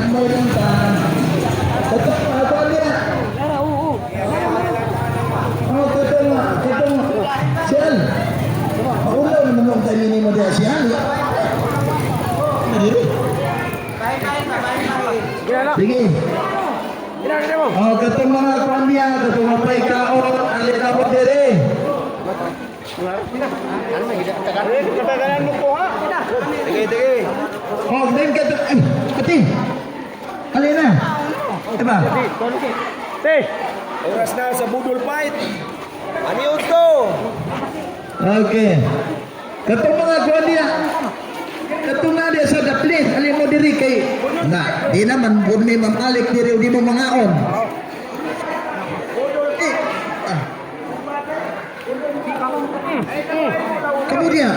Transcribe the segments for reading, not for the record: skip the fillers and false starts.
Standby lang ta. Kato, ato niya. Oh, kato nga, kato nga. Si Al. Maulaw naman ang tayo mo diya si Al. Ano diri? Sige. Oh, katong mga kwan niya, katong mga pay kaon, alin ako diri. Katagalan mo po ha. Sige, sige. Oh, din kato, ay, ati. Alin na. Diba? Te. Oras na sa budol fight. Ano to? Okay. Katong mga kwan niya, katong nga diya sa daplit, alin mo diri kay, na, di naman, bun ni Ma'am Alec diri, di mo mangaon. Eh, ah. Kamu diya,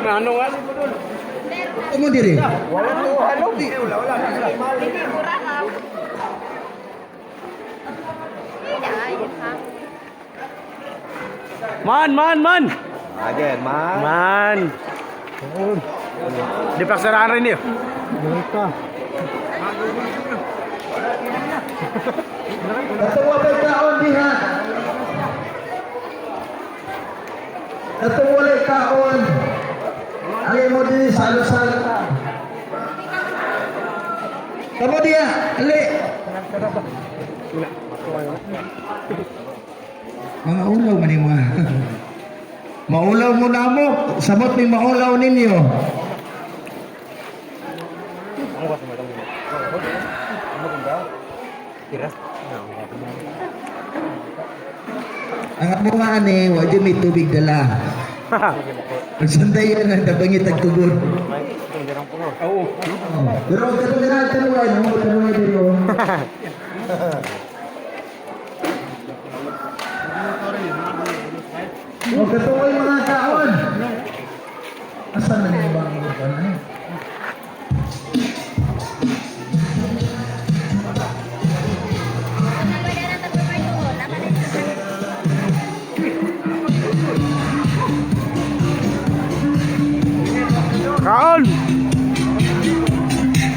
Ano nga? kamu diri. Wala to halo. Wala, wala. Man, man, man! Again, man. Man! Di paksaraan rin yun. Katong wapay kaon diha. Katong walay kaon. Alin mo diri salo-salo. Kamu diha, ali. Mga ulaw man yung mga. Maulaw mo na mo. Samot ning maulaw ninyo. Ang amo nga ani, wa jud may tubig dala. Pagsandayan ang tabangit ang tubod. Oo. Pero ang katong ganang tanuay, no? Tanuay dito. O katong ay mga